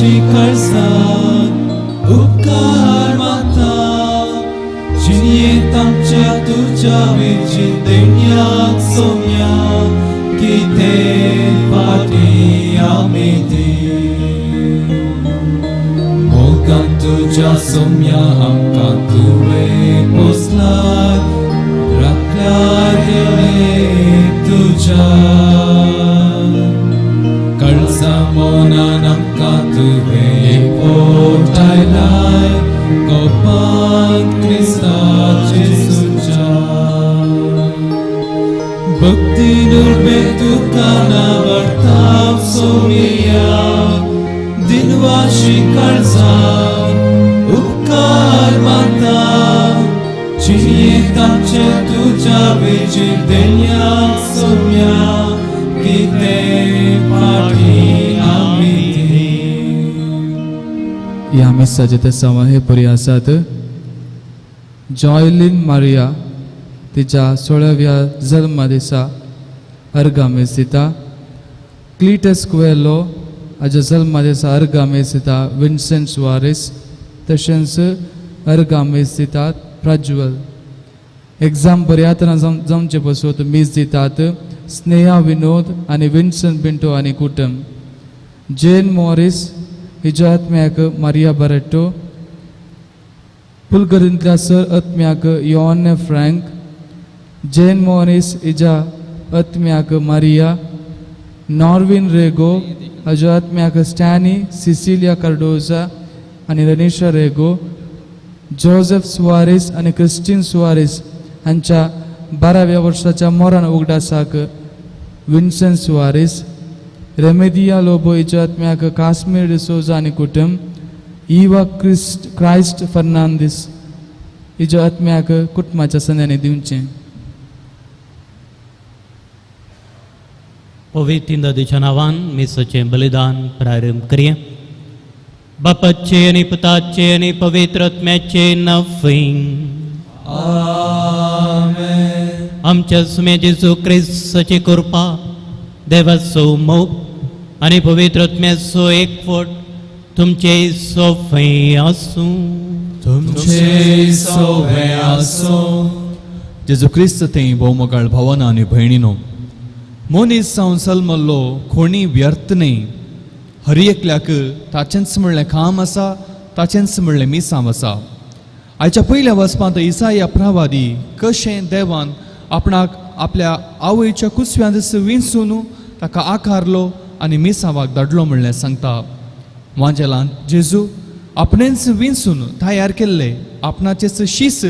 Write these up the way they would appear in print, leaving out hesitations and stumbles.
दिनवाशी काळजान उपकार मागता जिणेंत आमच्या तुज्या वेची देण्याक सोम्या कितें फाटीं आमी दी मोगान तुज्या सोम्या आमकां तुवें पोसलाय राखल्यार देणे तुज्या काळजा मनान आमकां तुवें एकवटायलाय गोपान क्रिस्ताचे सुच्या भक्ती नुरबे तुका नावडता सोमिया दिनवाशी काळजान उपकार मानता जिणेंत आमचे तुज्या वेची देण्याक सोम्या कितें फाटीं आमी दी. ह्या मिसाचे ते सवा हे परी आसात. जॉयलीन मारिया तिच्या 16व्या जल्मा दिसा अर्घा मीस दिता. क्लिटस कुएलो हाज्या जल्मा दिसा अर्घा मीस दिता. विन्सेंट सुवारीस तशेंच अर्घा मीस दितात. प्रज्वल एग्जाम बऱ्या तरान जावचे पसून मीस दितात. स्नेहा विनोद आनी विन्सन पिंटो आनी कुटुंब. जेन मॉरिस हिज्या आत्म्याक मारिया बरेटो. पुलगरींतल्या सर आत्म्याक योहन्ने फ्रँक. जेन मॉरिस हिज्या आत्म्याक मारिया. नॉर्विन रेगो हाज्या आत्म्याक स्टॅनी सिसिलिया कार्डोजा आनी रनिशा रेगो. जोसेफ सुवारीस आनी क्रिस्टीन सुवारीस हांच्या 12व्या वर्साच्या मोरान उगडासाक विन्सन सुवारीस. रेमेदिया लोबो हिच्या आत्म्याक काश्मीर डिसोजा आनी कुटुंब. इवा क्रायस्ट फर्नांदीस हिच्या आत्म्याक कुटुंबाच्या संद्यांनी दिवचें. पवित्र नदीच्या नांवान मिसाचें बलिदान प्रारंभ करया. बापाचे आनी पुताचे आनी पवित्र आत्म्याचे नांव. आमेन. आमच्या सुम्या जेजू क्रिस्ताची कृपा, देवाचो मोग आनी पवित्र आत्म्याचो एकवट तुमचे सोफे आसूं. तुमचे सोवे आसूं. जेजू क्रिस्त थंय भोवमोगाळ भावना आनी भयणीनो, मनीस जावन जल्मल्लो कोणी व्यर्थ न्हय. हर एकल्याक ताचेंच म्हणलें काम आसा, ताचेंच म्हणलें मिसांव आसा. आयच्या पयल्या वचपांत इसाया प्रवादी कशें देवान आपणाक आपल्या आवयच्या कुसव्यांत विंचून ताका आकारलो आनी मिसांवाक धाडलो म्हणलें सांगता. वांजेलान जेजू आपणेंच विंचून तयार केल्ले आपणाचेच शीस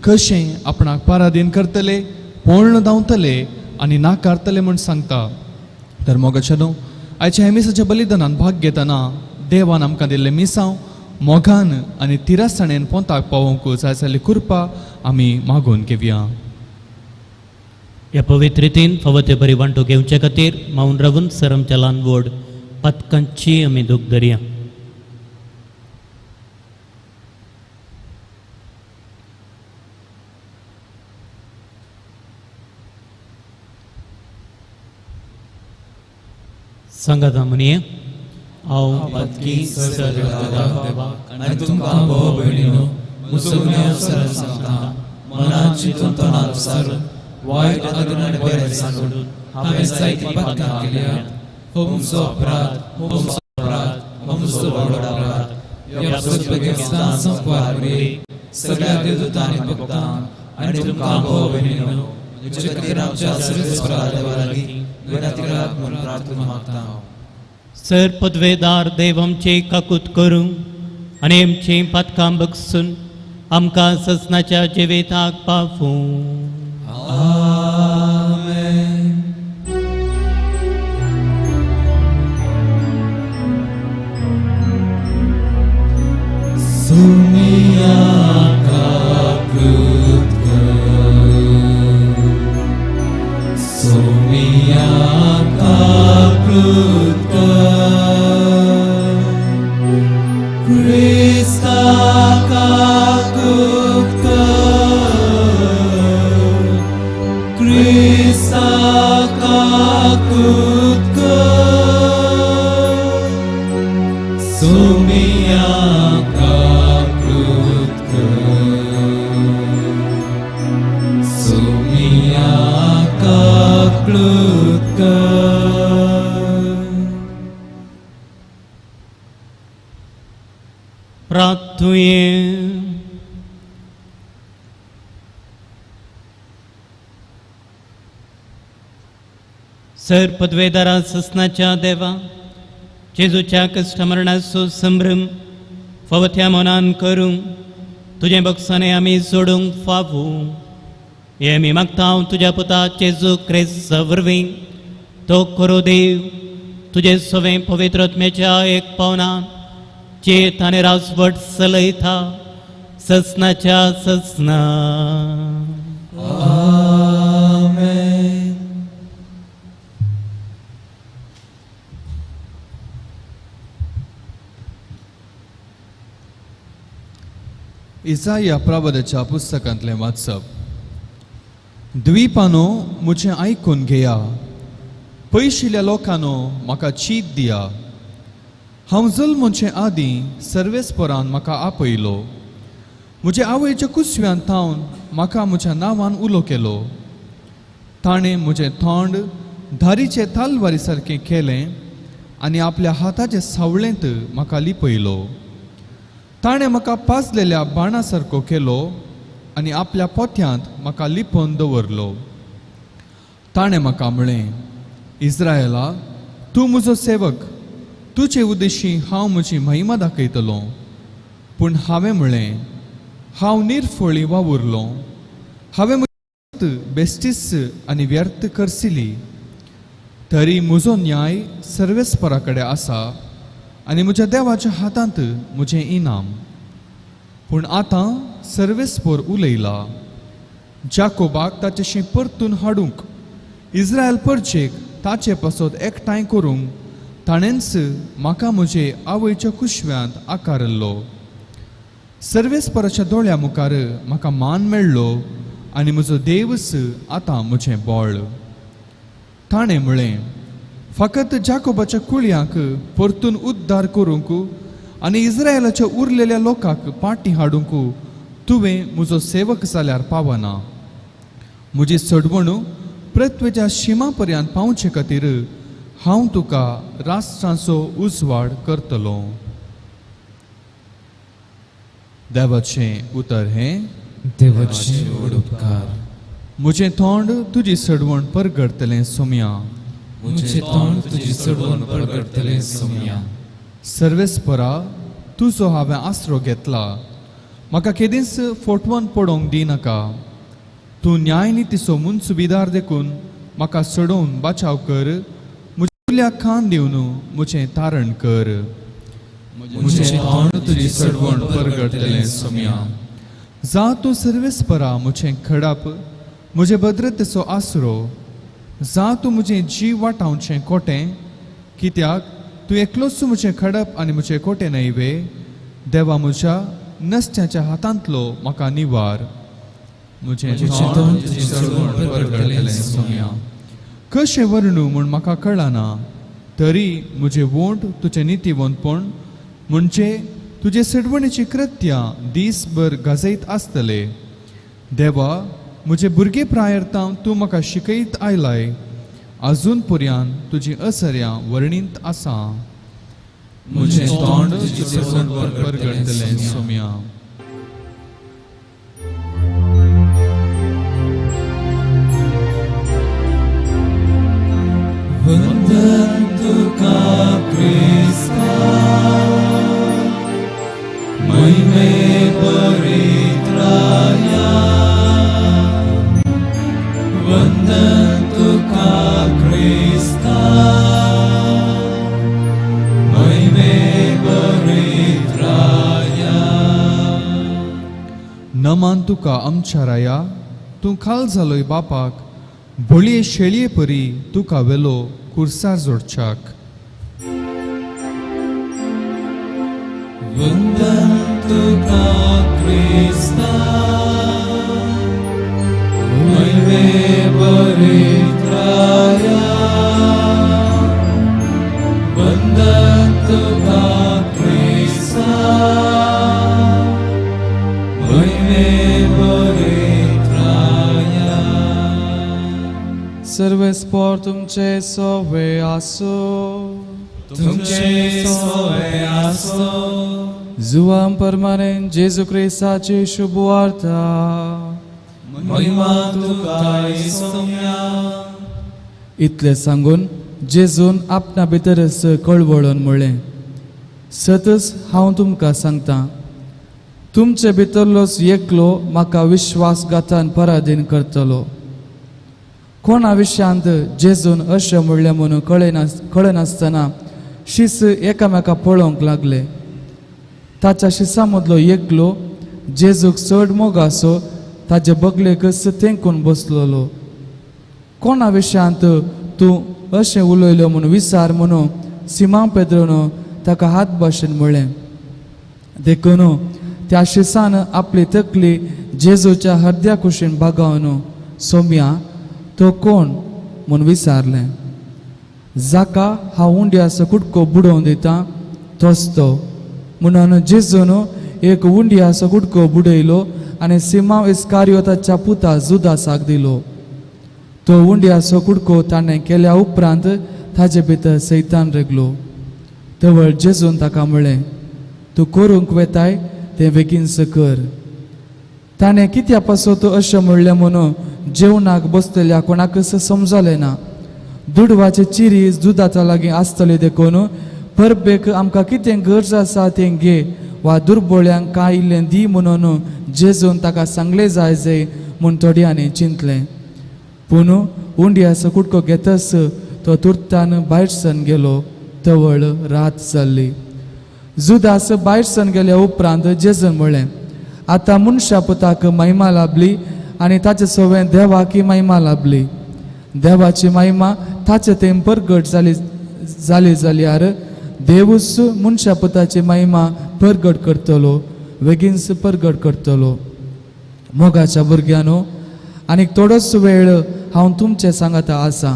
कशें आपणाक पारादीन करतले, पोळण धांवतले आनी नाकारतले म्हूण सांगता. तर मोगाच्या न्हू, आयच्या ह्या मिसाच्या बलिदानान भाग घेतना देवान आमकां दिल्लें मिसांव मोगान आनी तिरासाणेन पोंताक पावोवंक जाय जाल्ली कृपा आमी मागून घेवया. ह्या पवित्र रितीन फावो ते बरी वांटो घेवचे खातीर मावन रावून सर आमच्या ल्हान व्हड पातकांची आमी दूख धरया. सांगात म्हणये, हांव पातकी सर आनी तुमकां भाव भयणीनो म्हजो गुन्यांव सरळ सांगता. मनान चिंतून तोंडान विचारून वायट आदून आनी बरें सांगून हांवें जायतीं पातकां केल्यात. हो म्हजो अपराध, हो म्हजो अपराध, हो म्हजो व्हड अपराध. ह्या सगळ्या संपवार मुरे सगळ्या देवदूतांनी भक्तांक आनी तुमकां भाव भयणीनो म्हजे खातीर आमच्या सर्वेस्परा देवा लागीं विनंती करात म्हूण प्रार्थना मागता हांव. सर पदवेदार देव आमची काकूत करूं आनी आमचीं पातकां बगसून आमकां ससनाच्या जिविताक पावूं. आमेन. सुमिया काकूत कर, सुमिया काकूत कर, क्रिस्ता काकूत कर, क्रिस्ता काकूत कर, सुमिया. प्रार्थुये. सर पदवेदारा ससनाच्या देवा, जेजूच्या कश्टमरणाचो संभ्रम फवथ्या मनान करूंक तुजें बक्षाने आमी जोडूंक फावू, हे आमी मागता तुज्या पुता जेजू क्रिस्ता वरवीं. तो करो देव तुजे सवें पवित्र आत्म्याच्या एक पावनान चेत आनी राजवट चलयता ससनाच्या ससना. आमेन. इसाया प्रबोधाच्या पुस्तकांतलें वाचप. द्वीपानो म्हजें आयकून घेया, पयशिल्ल्या लोकांनो म्हाका चीत दिया. हांव जल्मचे आदीं सर्वेस्परान म्हाका आपयलो, म्हजे आवयच्या कुसव्यान थावन म्हाका म्हज्या नांवान उलो केलो. ताणें म्हजें तोंड धारीचे तालवारी सारकें केलें आनी आपल्या हाताचे सावळेंत म्हाका लिपयलो. ताणें म्हाका पाजलेल्या बाणा सारको केलो आनी आपल्या पोत्यांत म्हाका लिपोवन दवरलो. ताणें म्हाका म्हळें, इस्रायला, तूं म्हजो सेवक, तुजे उद्देशी हांव म्हजी महिमा दाखयतलो. पूण हांवें म्हळें, हांव निर्फळी वावुरलो, हांवें म्हजी बेश्टीच आनी व्यर्थ करसिली. तरी म्हजो न्याय सर्वेस्परा कडेन आसा आनी म्हज्या देवाच्या हातांत म्हजें इनाम. पूण आतां सर्वेस्पोर उलयला, जाकोबाक ताचेशी परतून हाडूंक, इस्रायल परचेक ताचे पासत एकठांय करूंक ताणेंच म्हाका म्हजे आवयच्या कुशव्यांत आकारल्लो. सर्वेस्पराच्या दोळ्या मुखार म्हाका मान मेळ्ळो आनी म्हजो देवच आतां म्हजें बळ. ताणें म्हळें, फकत जाकोबाच्या कुळयांक परतून उद्धार करूंक आनी इस्रायलाच्या उरलेल्या लोकांक पाटी हाडूंक तुवें म्हजो सेवक जाल्यार पावना. म्हजी सडवणूक पृथ्वेच्या शिमा पर्यंत पावचे खातीर हांव तुका राष्ट्रांचो उजवाड करतलो. देवाचें उतर हें. देवाचे व्हड उपकार. म्हजें तोंड तुजी सडवण परगडतलें सोम्या. म्हजें तोंड तुजी सडवण परगडतलें सोम्या. सर्वेस्परा, तुजो हांवें आसरो घेतला, म्हाका केदींच फोटवान पडोवंक दिनाका. तूं न्यायनितीचो मुनसुबीदार देखून म्हाका सडोवन बाचाव कर, म्हज्या खान दिवन म्हजें तारण कर. म्हजें तोंड तुजी सडवण परगडतलें सोम्या. जा तूं सर्वेस्परा म्हजें खडाप, म्हजे भद्रतेचो आसरो, जा तूं म्हजें जीव वाटावचें कोटें, कित्याक तूं एकलोच म्हजें खडप आनी म्हजें कोटें न्हय वे. देवा म्हज्या नसत्याच्या हातांतलो म्हाका निवार. म्हजें तोंड तुजी सडवण परगडतलें सोम्या. कशें वर्णू म्हूण म्हाका कळना, तरी म्हजें वोंट तुजें नितीवंतपण म्हणजे तुजे सडवणेची कृत्यां दीसभर गाजयत आसतले. देवा, म्हजे भुरगे प्रायर तावन तूं म्हाका शिकयत आयलाय, अजून पर्यंत तुजी असर्यां वर्णींत आसा. म्हजें तोंड तुजी सडवण परगडतलें सोम्या. वंदन तुका क्रिस्ता, महिमे परित्राया. वंदन तुका क्रिस्ता, महिमे परित्राया. नमान तुका आमच्या राया, तूं खाल जालोय बापाक, भोळये शेळये परी तुका वेलो कुर्सार जोडच्याक. वंदन तुका क्रिस्ता, महिमे परित्राया. वंदन तुका क्रिस्ता, महिमे परित्राया. सर्वेस्पोर तुमचे सोवे आसो. तुमचे सोवे आसो. जुवां परमानें जेजू क्रिस्ताची शुभवार्ता. महिमा तुका सोम्या. इतलें सांगून जेजून आपणा भितरच कळवळून म्हणलें, सतच हांव तुमकां सांगता, तुमचे भितरलोच एकलो म्हाका विश्वासघातान पराधीन करतलो. कोणा विशयांत जेजून अशें म्हणलें म्हणून कळनासतना शीस एकामेका पळोवंक लागले. ताच्या शिसां मदलो एकलो जेजूक चड मोग आसो ताजे बगलेकच तेंकून बसलेलो. कोणा विशयांत तूं अशें उलयलो म्हणून विचार म्हणून सिमा पेद्रोन ताका हात भाशेन म्हणलें. देखून त्या शिसान आपली तकली जेजूच्या हरद्या कुशीन बागावन सोम्या तो कोण म्हूण विचारलें. जाका हांव उंड्याचो कुटको बुडोवन दिता तोच तो म्हणून जेजून एक उंड्याचो कुटको बुडयलो आनी सिमांव इस्कारियोताच्या पुता जुदासाक दिलो. तो उंड्याचो कुडको ताणें केल्या उपरांत ताजे भितर सैतान रेगलो. तवळ जेजून ताका म्हणलें, तूं करूंक वेताय तें बेगीनच कर. ताणें कित्या पासत अशें म्हणलें म्हणून जेवणाक बसतल्या कोणाकच समजलें ना. दुडवाचे चिरी दुदाच्या लागीं आसतले देखून परबेक आमकां कितें गरज आसा तें घे वा दुर्बोळ्यांक कांय इल्लें दी म्हणून जेजून ताका सांगलें जाय जाय म्हूण थोड्यांनी चिंतलें. पूण उंड्याचो कुटको घेतच तो तुर्तान भायर सरून गेलो. तवळ रात जाल्ली. जुदास भायर सरून गेल्या उपरांत जेजून म्हणलें, आतां मनशा पुताक महिमा लाभली आनी ताचे सवें देवाकी महिमा लाभली. देवाची महिमा ताचे तें परगट जाली जाली जाल्यार देवूच मनशा पुताची महिमा परगट करतलो, बेगीनच परगट करतलो. मोगाच्या भुरग्यांनो, आनीक थोडोच वेळ हांव तुमचे सांगाता आसा,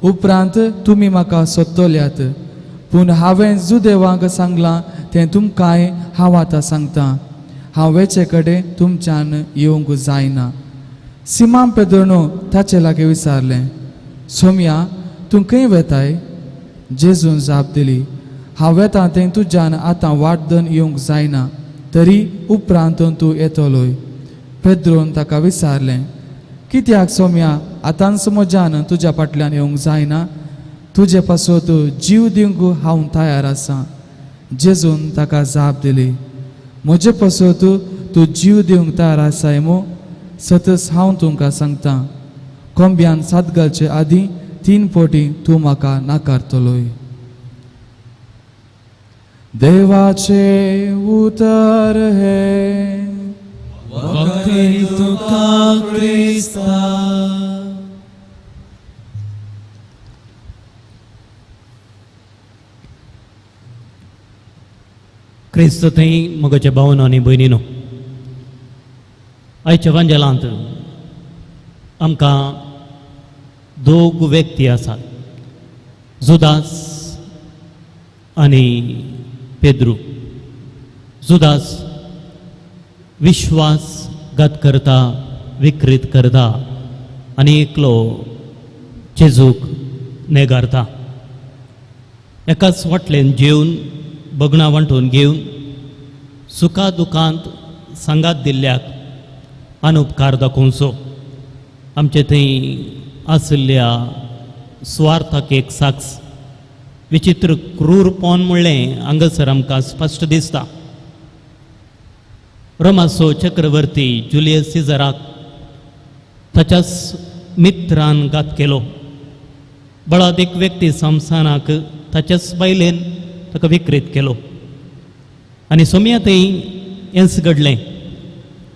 उपरांत तुमी म्हाका सोदतल्यात. पूण हांवें जुदेवांक सांगलां तें तुमकांय हांव आतां सांगता, हांव वेचे कडेन तुमच्यान येवंक जायना. सिमा पेद्रोन ताचे लागीं विचारलें, सोम्या तूं खंय वेताय? जेजून जाप दिली, हांव वेता तें तुज्यान आतां वाट धरून येवंक जायना, तरी उपरांत तूं येतलोय. पेद्रोन ताका विचारलें, कित्याक सोम्या आतांच म्हज्यान तुज्या फाटल्यान येवंक जायना? तुजे पासत जीव दिवंक हांव तयार आसा. जेजून ताका जाप दिली, म्हजे पासत तूं जीव दिवंक तयार आसाय मू? सतच हांव तुमकां सांगता, कोंब्यान सात घालचे आदीं 3 फावटी तूं म्हाका नाकारतलोय. देवाचे उतर हे. वखरी तुका क्रिस्ता. क्रिस्त थंय म्हज्या भावनो आनी भयणीनो, आयच्या वांजेलांत आमकां दोग व्यक्ती आसात, जुदास आनी पेद्रू. जुदास विश्वासघात करता, विकृत करता आनी एकलो जेजूक नेगारता. एकाच वाटल्यान जेवन बगणां वांटून घेवन सुखा दुखांत सांगात दिल्ल्याक अनुपकार दाखोवचो. आमचे थंय आशिल्ल्या सुवार्थाक एक साक्ष विचित्र क्रूरपण म्हणलें हांगासर आमकां स्पश्ट दिसता. रोमाचो चक्रवर्ती जुलियस सिजराक ताच्याच मित्रान घात केलो. बळाद एक व्यक्ती संसानाक ताच्याच बायलेन ताका विकृत केलो आनी सोम्या थंय हेंच घडलें.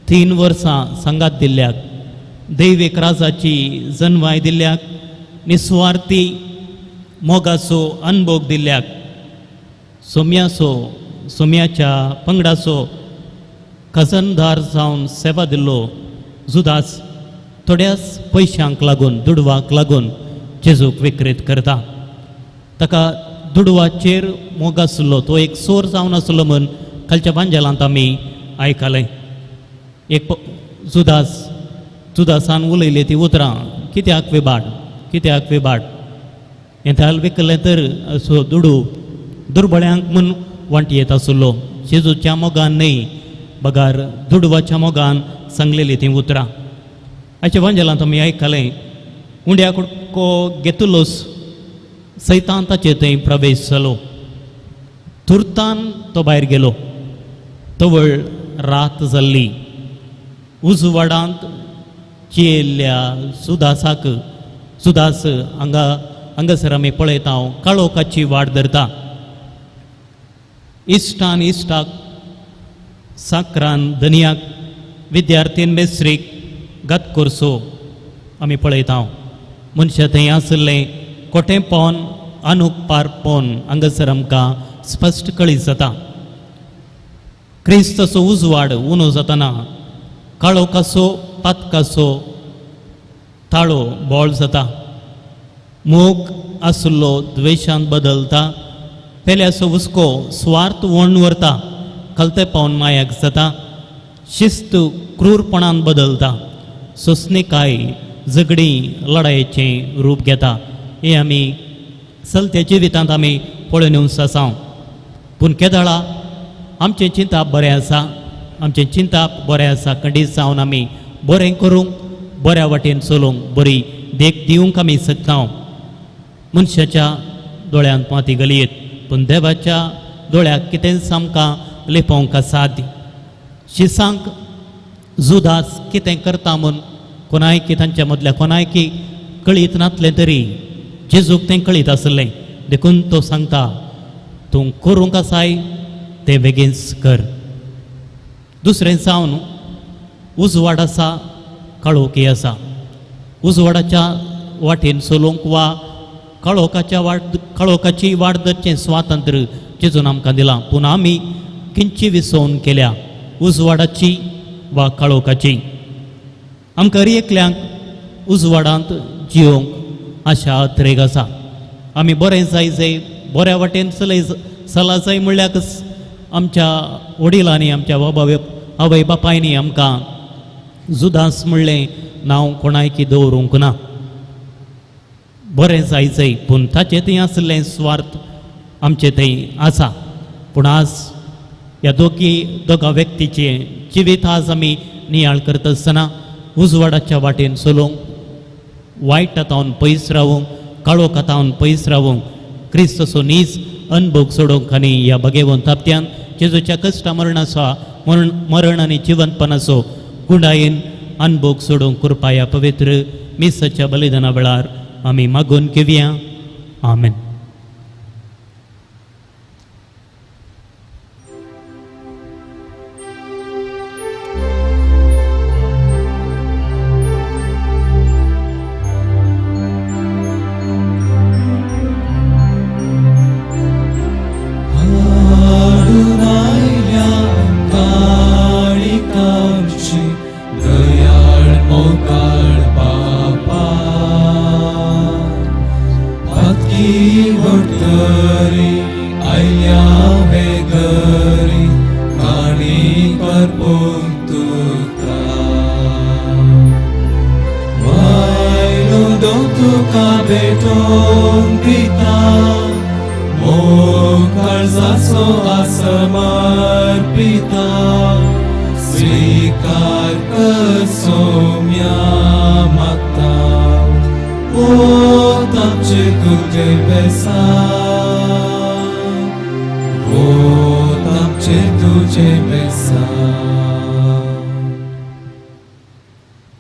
3 वर्सां सांगात दिल्ल्याक, दैवीक राजाची जनवाय दिल्ल्याक, निस्वार्थी मोगाचो अनभोग दिल्ल्याक सोम्याचो सोम्याच्या पंगडाचो खजनदार जावन सेवा दिल्लो जुदास थोड्याच पयशांक लागून, दुडवाक लागून जेजूक विकृत करता. ताका दुडवाचेर मोग आसलो, तो एक सोर जावन आसलो म्हूण कालच्या वांजेलांत आमी आयकलें. एक जुदास जुदासान उलयली ती उतरां, कित्याक विबाड, कित्याक विबाड, हें ताल विकलें तर असो दुडू दुर्बळ्यांक म्हूण वांटयेत आसलो. जेजूच्या मोगान न्हय बगार दुडवाच्या मोगान सांगलेली तीं उतरां. हाच्या वांजेलांत आमी आयकलें उंड्या कुडको घेतलोच सैतान ताचे थंय प्रवेश जालो. तुर्तान तो भायर गेलो. तवळ रात जाल्ली. उजवाडांत चियेल्ल्या सुदासाक सुदास हांगा हांगासर आमी पळयता काळोखाची वाट धरता. इश्टान इश्टाक, साकरान धनयाक, विद्यार्थीन मेस्त्रीक घात करचो आमी पळयता. मनशां थंय आशिल्लें कोटेंपोन आनूक पारपोन हांगासर आमकां स्पश्ट कळीत जाता. क्रिस्ताचो उजवाड उणो जातना काळोखाचो पातकाचो ताळो बोळ जाता. मोग आशिल्लो द्वेशांत बदलता. पेल्याचो हुस्को स्वार्थ वण व्हरता. खलतेपण मायाक जाता. शिस्त क्रूरपणान बदलता. सोंसणीकाय झगडीं लडायेचें रूप घेता. हें आमी चलत्या जिवितांत आमी पळोवन येवंक आसा. पूण केदळा आमचें चिंताप बरें आसा, आमचें चिंताप बरें आसा खंडीत जावन आमी बरें करूंक, बऱ्या वाटेन चलूंक, बरी देख दिवंक आमी शकता. मनशाच्या दोळ्यांत माती घालयेत पूण देवाच्या दोळ्याक कितेंच आमकां लिपोवंक साध्य. शिसांक जुदास कितें करता म्हूण कोणायकी तांच्या मदल्या कोणायकी कळीत नासलें तरी जेजूक तें कळीत आसलें. देखून तो सांगता तूं करूंक आसाय तें बेगीनच कर. दुसरें जावन उजवाड आसा काळोखी आसा. उजवाडाच्या वाटेन चलूंक वा काळोखाच्या वाट काळोखाची वाट धरचें स्वातंत्र्य जेजून आमकां दिलां. पूण आमी किंची विसवण केल्या उजवाडाची वा काळोखाची. आमकां हर एकल्यांक उजवाडांत जियोंक आशा अत्रेग आसा. आमी बरें जाय जाय बऱ्या वाटेन चलय चला जाय म्हणल्याकच आमच्या वडिलांनी आमच्या बाबा आवय बापायनी आमकां जुदास म्हणलें नांव कोणायकी दवरूंक ना. बरें जाय जाय पूण ताचें थंय आसलें स्वार्थ आमचे थंय आसा. पूण आज ह्या दोगा व्यक्तीचें जिवीत आज आमी नियाळ करता आसतना उजवाडाच्या वाटेन चलोवंक, वायट तावन पयस रावूंक, काळोखा तावन पयस रावूंक, क्रिस्ताचो नीज अनभोग सोडोवंक आनी ह्या भगेवन तापत्यान जेजूच्या कश्टा मरणाचो मरण आनी जिवंतपणाचो गुंडायेन अनभोग सोडोवंक कृपा ह्या पवित्र मिसाच्या बलिदाना वेळार आमी मागून घेवया. आमेन.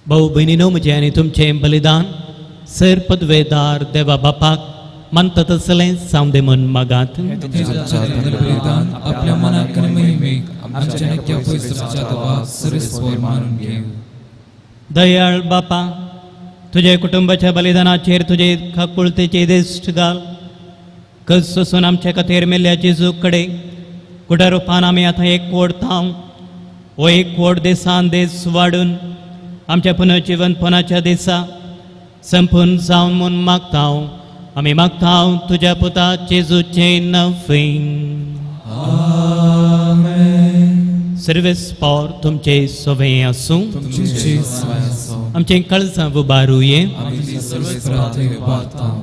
भाऊ भयणीनो, म्हजें आनी तुमचें बलिदान सर पदवेदार देवा बापाक मानता तसलें जावं दे म्हूण मागात. बलिदान आपल्या मनाक आनी महिमेक आमच्या नित्य पयसुच्या देवा सर्वेस्पर मानून घेवं. दयाळ बापा, तुज्या कुटुंबाच्या बलिदानाचेर तुजे काकुळतेचे दिश्ट घाल. कस सोसून आमच्या खातीर मेल्ल्या जेजू कडेन कुडा रुपान आमी आतां एक वोड थांव हो एक वोड देसान देस वाडून आमच्या पुनर्जिवनपणाच्या दिसा संपूर्ण जावन म्हूण मागता. आमी मागता तुज्या पुता जेजूचें नवीन. सर्वेस्पर तुमचे सवे आसूं. आमचें कळसां उबारुये.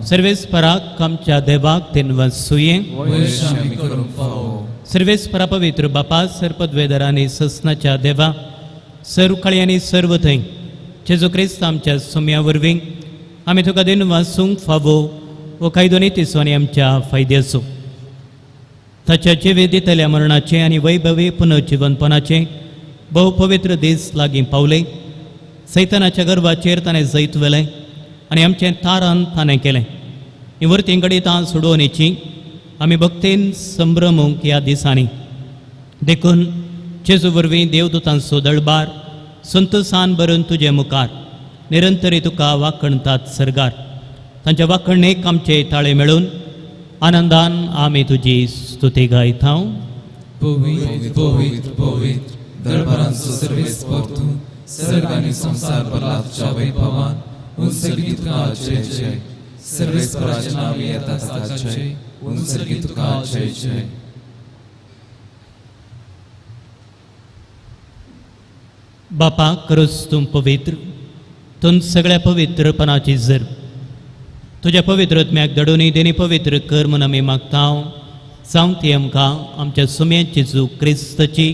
सर्वेस्पराक आमच्या देवाक तेन वसुये. सर्वेस्परा पवित्र बापा सर्पद्वेदर आनी ससनाच्या देवा सर्व काळी आनी सर्व थंय जेजू क्रिस्त आमच्या सोम्या वरवीं आमी तुका दिन वासूंक फावो हो कायदो नितीचो आनी आमच्या फायद्याचो. ताच्या जिवे दितल्या मरणाचें आनी वैभवी पुनर्जिवनपणाचें भोव पवित्र दीस लागीं पावले. सैतानाच्या गर्भाचेर ताणें जैत व्हेलें आनी आमचें तारान ताणें केलें. ही वरतीं घडितां सोडोवणेची आमी भक्तीन संभ्रमूंक ह्या दिसांनी. देखून जेजू वरवीं देवदूतांचो दळबार संतोसान भरून तुजे मुखार निरंतरी तुका वाखणतात सर्गार. तांच्या वाखणेक आमचे ताळे मेळून आनंदान आमी तुजी स्तुती गायता. पवित्र पवित्र पवित्र दरबारांचो सर्वेस्पर तूं सर्ग आनी संवसार भरला तुज्या वैभवान. उंचगी तुका जय जय. सर्वेस्पराचे नांव येता ताका जय. उंचगी तुका जय जय. बापा खरोच तूं पवित्र, तूं सगळ्या पवित्रपणाची जर तुज्या पवित्र आत्म्याक दडून देणी पवित्र कर म्हूण आमी मागता. जावं ती आमकां आमच्या सुम्याची जेजू क्रिस्ताची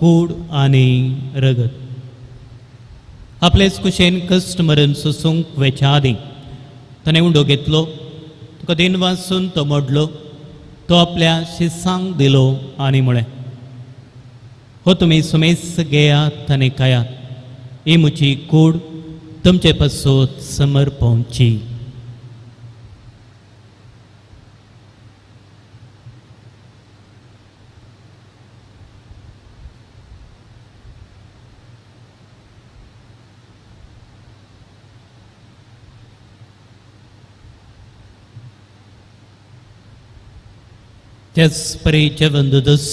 कूड आनी रगत. आपलेच कुशेन कश्ट मरण सोसूंक वेच्या आदीं ताणें उंडो घेतलो, तुका दिन वाचून तो मोडलो, तो आपल्या शिसांक दिलो आनी म्हळें, हो तुमी सुमेस घेयात आनी खायात, ही म्हजी कूड तुमचे पासत समर्पणची. त्याच परी जेवण दुदस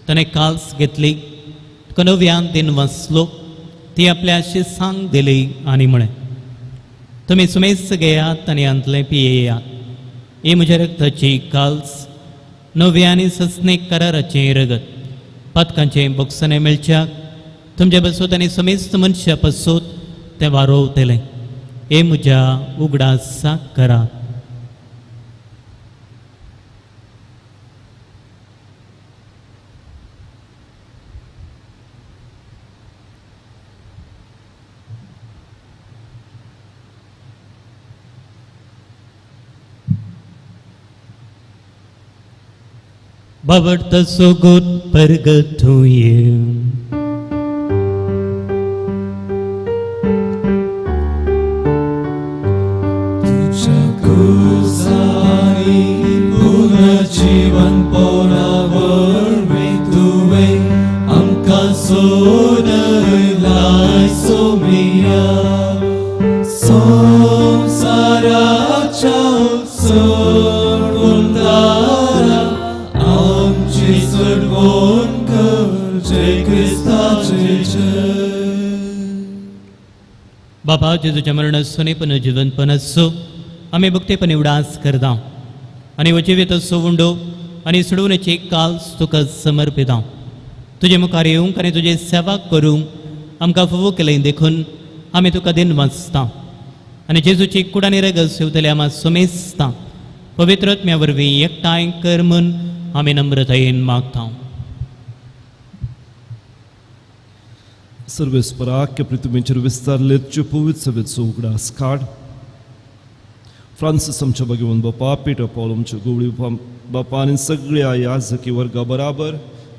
ताणें काल्स घेतली, तुका नव्यान दिन वाचलो, ती आपल्या शिसांक दिली आनी म्हळें, तुमी सुमेस घेयात आनी हांतलें पियेयात, ही म्हज्या रक्ताची काल्स, नव्या आनी ससनेक कराराचें रगत, पातकांचें बोगसणें मेळच्याक तुमच्या पासत आनी समेस्त मनशा पासत तें वारोवतलें. हे म्हज्या उगडासाक करात. बाबडतो सोगोत परगतुये. तुझ्या कुसानी पुनर्जीवन पोना वरवीं तुवें आमकां सोडयलाय सोमिया. संवसाराच्या सोडवणदारा आमची सोडवण कर जय क्रिस्ताचे जय. बाबा जेजूच्या मरणासून पुनर्जीवनपण आसो आमी भक्तेपणी उडास करता आनी हो जिवीत उंडो आनी सोडवण्याची काल तुका समर्पिता. तुजे मुखार येवंक आनी तुजी सेवा करूंक आमकां फावो केलें देखून आमी तुका दिन वाचता आनी जेजूची कूड आनी रगत सेवतले आमा सुमेस्ता पवित्र आत्म्या वरवीं एकठांय कर म्हूण आमी नम्रतायेन मागता. सर्वेस्पराक पृथ्वीचेर विस्तारले पवित्र सभेचो उगडास काड. फ्रांसीस आमच्या भगवान बापा, पीटर पॉल आमच्या गोवळी बापा आनी सगळ्या याजकी वर्गा बराबर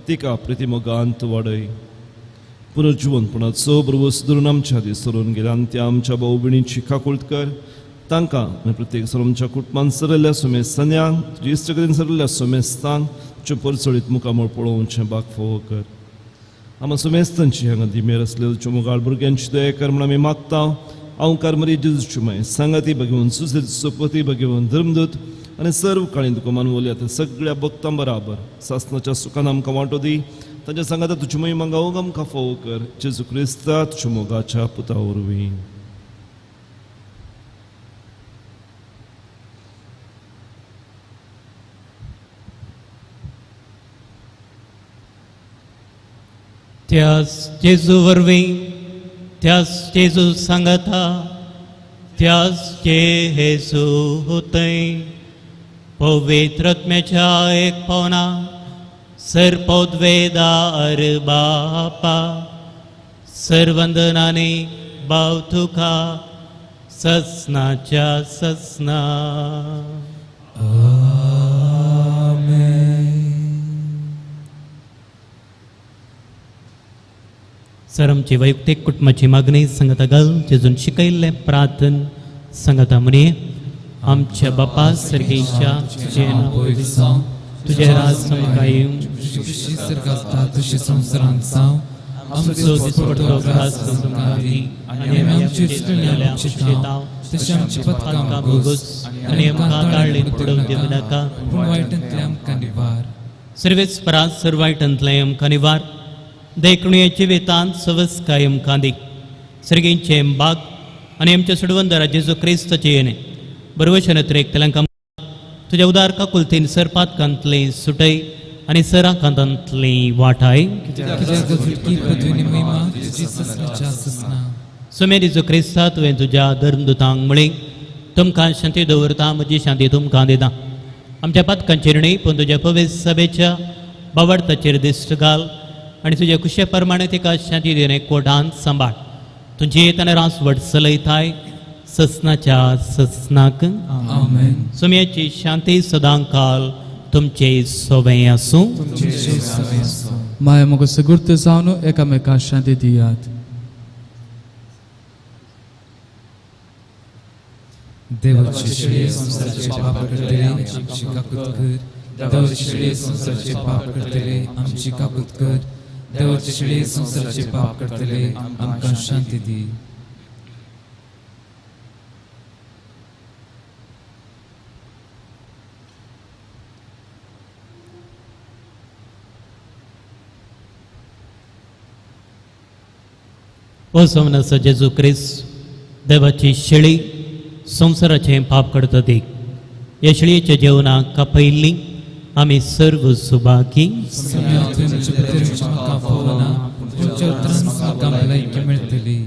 तिका प्रतिमोगांत वाडय. पुनर्जिवनपणाचो बरोबर धरून आमच्या आदी सरून गेल्या आनी त्या आमच्या भाव भयणींची काकूळत कर. तांकां आनी प्रत्येक सर आमच्या कुटुंबान सरलेल्या सुमेस्तान्यांक तुजी इश्टकडेन सरलेल्या सुमेस्तांक तुज्या परचळीत मुखामळ पळोवचें बाग फावो कर. आमा सुमेस्तांची हांगा दिमेर आसले तुज्या मुखार भुरग्यांची दया कर म्हूण आमी मागता. अवकार मरी जेजूची माय सांगाती भगवून सुसेद सोपती भगवून धर्मदूत आनी सर्व काळी तुका मानवली आतां सगळ्या भक्तां बराबर सासनाच्या सुखान आमकां वांटो दी. तांच्या सांगाता तुजी महिमा गावंक आमकां फावो कर. जेजू क्रिस्ता तुज्या मोगाच्या पुता वरवीं. त्याच जेजू वरवीं, त्याच जेजू सांगाता, त्याच जेजू थंय पवित्र आत्म्याच्या एक पावना सर पोदवेदार बापा सर्वंदनाने भाव तुका ससनाच्या ससना. सर आमची वैयक्तीक कुटुंबाची मागणी संगता घाल जेजून शिकयल्लें प्रार्थन संगता मुनी आमच्या बापा सर्गीच्या तुजें नांव पवित्र जावं, तुजें राज आमकां येवं, तुजी सर्गांत तशी संवसारांत जावं. आमचो दिसपडतो ग्रास आमकां दी आनी आमी आमची चुकल्या शिक्षेताव तशें आमची पथकां भोगोस आनी आमकां ताळ्ळेन पडोवन दिवं नाका, पूण वायटांतलें आमकां निवार. सर्वेच परात सर वायटांतलें आमकां निवार. देखणुये जिवितांत सवस्काय आमकां दी. सर्गींचे बाग आनी आमच्या सुडवंदरा जेजू क्रिस्ताचे येणे बरवशन अत्रेक तेलंका तुज्या उदार काकुलतीन सरपातकांतली सुटय आनी सराकांतांतली वाटाय. कित्याक झुटकी पदवी महिमा तुजी ससनाच्या ससना. सुमे जेजू क्रिस्ता तुवें तुज्या धर्मदुतांक म्हळी तुमकां शांती दवरता म्हजी शांती तुमकां दिता. आमच्या पातकांचेर न्ही पूण तुज्या पवित्र सभेच्या बावडताचेर दिश्ट घाल आनी तुज्या कुशे प्रमाणे तिका शांती दिवन एकवटान सांबाळ. तुजी येताना रास वट चलयताय ससनाच्या ससनाक. आमेन. सुम्याची शांती सदांकाल तुमचे सोवे आसूं. तुमचे सवे आसूं. माया म्हाका सगुर्त जावन एकामेका शांती दियात. देवाची शेळये संवसाराचे पाप करतले आमची काकूत कर. देवाची शेळये संवसाराचे पाप करतले आमची काकूत कर. देवाची शेळये संवसाराचे पाप करतले आमकां शांती दी. ओ सोमनासा जेजू क्रिस्त देवाची शेळी संवसाराचें पाप करता देख. ह्या शेळयेच्या जेवणाक कापयल्ली आमी सर्व सुबाकी. सोम्या तुमच्या पत्रेची म्हाका फावना, पूण तुमच्या उतरान म्हाका भलायकी मेळटली.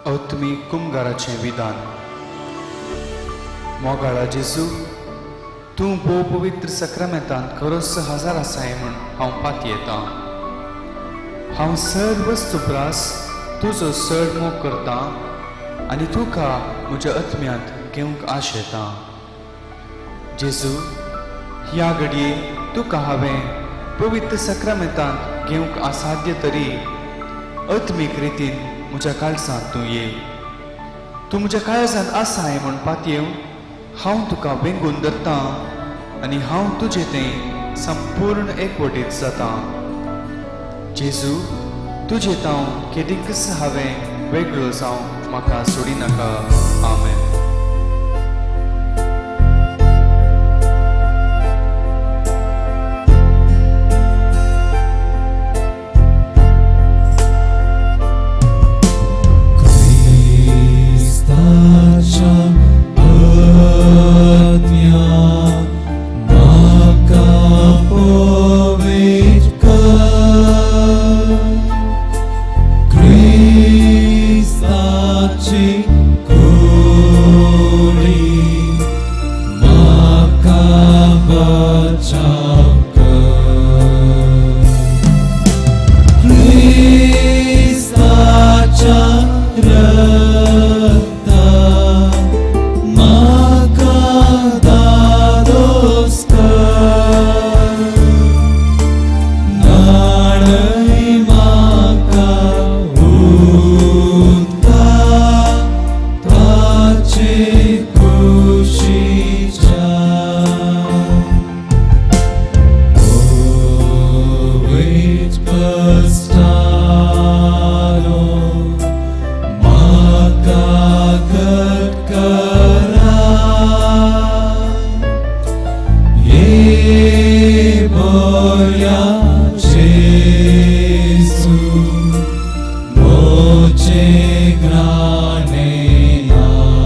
अत्मी कुमगाराचें विधान. मोगाळा जेजू, तूं भोव पवित्र सक्रामेंतांत खरोच हजार आसाय म्हूण हांव पातयेतां. हांव सर्व प्रास तुजो चड मोग करतां आनी तुका म्हज्या आत्म्यांत घेवंक आशेतां. जेजू, ह्या घडये तुका हांवें पवित्र सक्रामेंतांत घेवंक असाध्य तरी आत्मीक रितीन म्हज्या काळजांत तूं ये. तूं म्हज्या काळजांत आसाय म्हूण पातयेवन हांव तुका वेंगून धरतां आनी हांव तुजें तें संपूर्ण एकवटीत जातां. जेजू, तुजें तांव केदींकच हांवें वेगळो जावं म्हाका सोडिनाका. आमेन. Moce grane ai.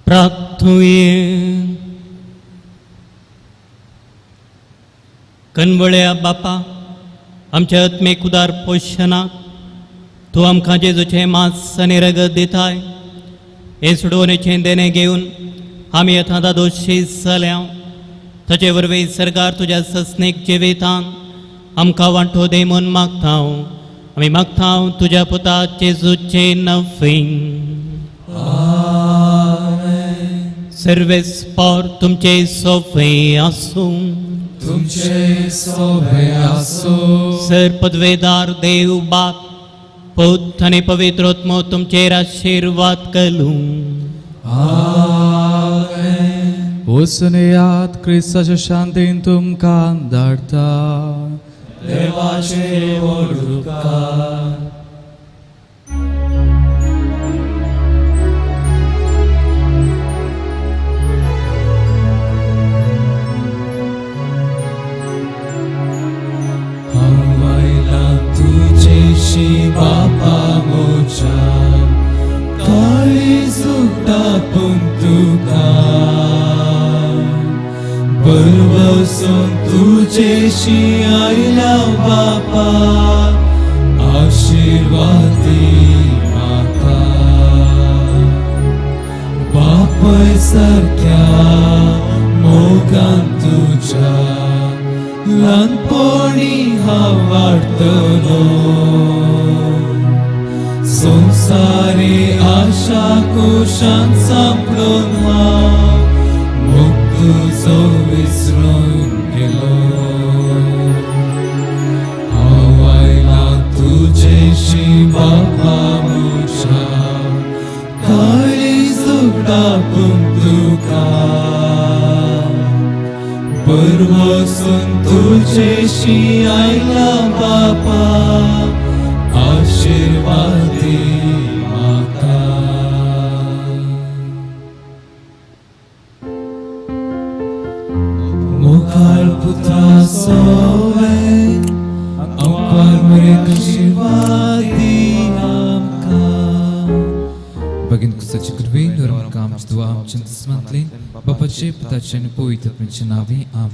प्रार्थुये. कनवळ्या बापा, आमच्या आत्मेक उदार पोशणाक तूं आमकां जेजूचें मांस आनी रगत दिताय. हें सोडोवणेचें देणें घेवन आमी आतां दादोशी जाल्या. ताचे वरवीं सरकार तुज्या सस्नेक जिवितान आमकां वांटो दी म्हूण मागता. आमी मागता तुज्या पुता जेजूचे नफीन. सर्वेस पावर तुमचे सोफे आसूं. तुमचे सोबे आसूं. सर पदवेदार देव बाप पूत आनी पवित्र आत्मो तुमचेर आशिर्वाद करूं. आमेन. वचून येयात, क्रिस्ताच्या शांतीन तुमकां धाडटा. देवाचे व्हड उपकार. हांव आयलां तुजेशी बापा म्हज्या, काळीज उक्तापून तुका, बरवसून तुजेशी आयला बापा, आशिर्वाद दी म्हाका. बापय सारक्या मोगान तुज्या ल्हानपणी हांव वाडटलो. संवसारी आशा कुशान सांपडून हांव मोग तुजो विसरून गेलो. हांव आयलां तुजेशी बापा म्हज्या, काळीज उक्तापून तुका, बरवसून तुजेशी आयला बापा, आशिर्वाद दी म्हाका. मुखार पुत्रा सोवे आमकां मरेक आशिर्वाद दी आमकां. भगिनी क्रिस्ताचे कृपेन आमकां आमची दुआ आमच्या दुस्मांतल्यान बापाचे पुताचे आनी पवित्र आत्म्याच्या नांवे. आमेन.